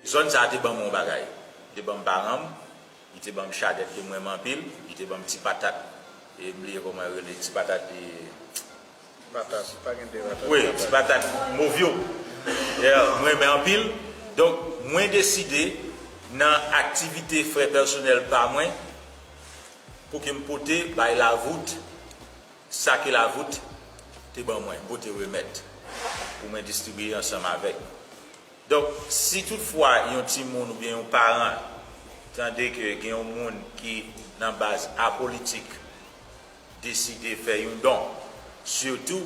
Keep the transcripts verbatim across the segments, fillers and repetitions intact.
Zòn sa a te ban m yon bagay. Li te ban m paran m, li te ban m chadèt ke m renmen anpil, li te ban m ti patat. E m bliye kòman yo rele ti patat li. Patat, pa gen de patat. Wi, ti patat mov yo. Yeah, m renmen anpil. Donk, mwen deside nan aktivite frè pèsonèl pa mwen pou ke m pote bay Lavout sa ke Lavout te ban mwen, pote remèt pou mwen distribiye ansanm avèk. Donk, si toutfwa yon timoun oubyen yon paran tande ke gen yon moun ki nan baz apolitik deside fè yon don, sitou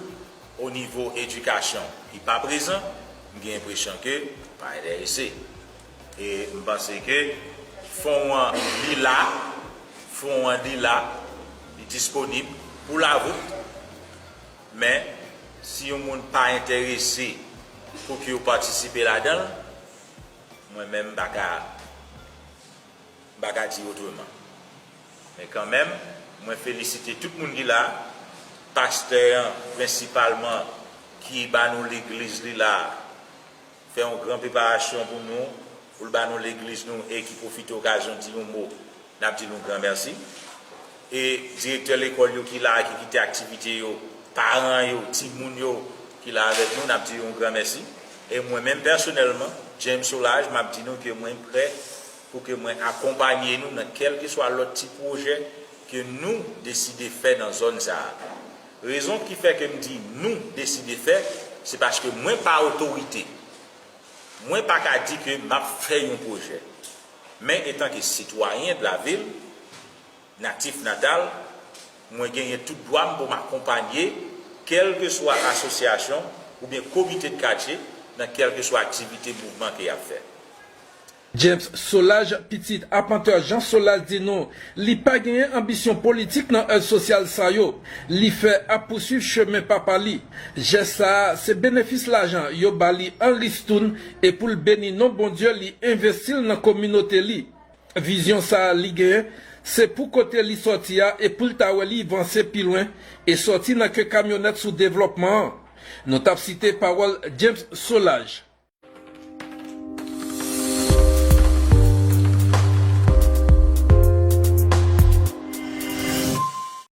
o nivo edikasyon, li pa prezan, m gen enpresyon ke pa enterese. E m panse ke fon an li la, fon an li la, li disponib pou Lavout, men si yon moun pa enterese pou ke yo patisipe ladan l, mwen menm m pa ka, m pa ka di otreman. Men kanmenm, mwen felisite tout moun ki la, pastè an prensipalman ki ba nou legliz li la, fè yon gran preparasyon pou nou, pou l ba nou legliz nou e ki pwofite okazyon di yon mo, n ap di nou gran mèsi. E direktè lekòl yo ki la, ki kite aktivite yo, paran yo, timoun yo ki la avèk nou, n ap di yo yon gran mèsi. E mwen menm pèsonèlman, James Solages, m ap di nou ke mwen prè pou ke mwen akonpanye nou nan kèlkeswa lòt ti pwojè ke nou deside fè nan zòn sa a. Rezon ki fè ke m di nou deside fè, se paske mwen pa otorite. Mwen pa ka di ke m ap fè yon pwojè. Men etanke sitwayen de la vil, natif natal, mwen genyen tout dwa m pou m akonpanye kèlkeswa asosyasyon oubyen komite de katye nan kèlkeswa aktivite mouvman ke y ap fè. James Solages, pitit apantè Jean Solages, di nou li pa genyen anbisyon politik nan èd sosyal sa yo. Li fè ap pouswiv chemen papa li. Jès sa a se benefis lajan yo ba li an ristoun e pou l beni non Bondye li envesti l nan kominote li. Vizyon sa a li genyen se pou kote li sòti a e pou l ta wè li vanse pi lwen e sòti nan ke kamyonèt sou devlòpman an. Nou t ap site pawòl James Solages.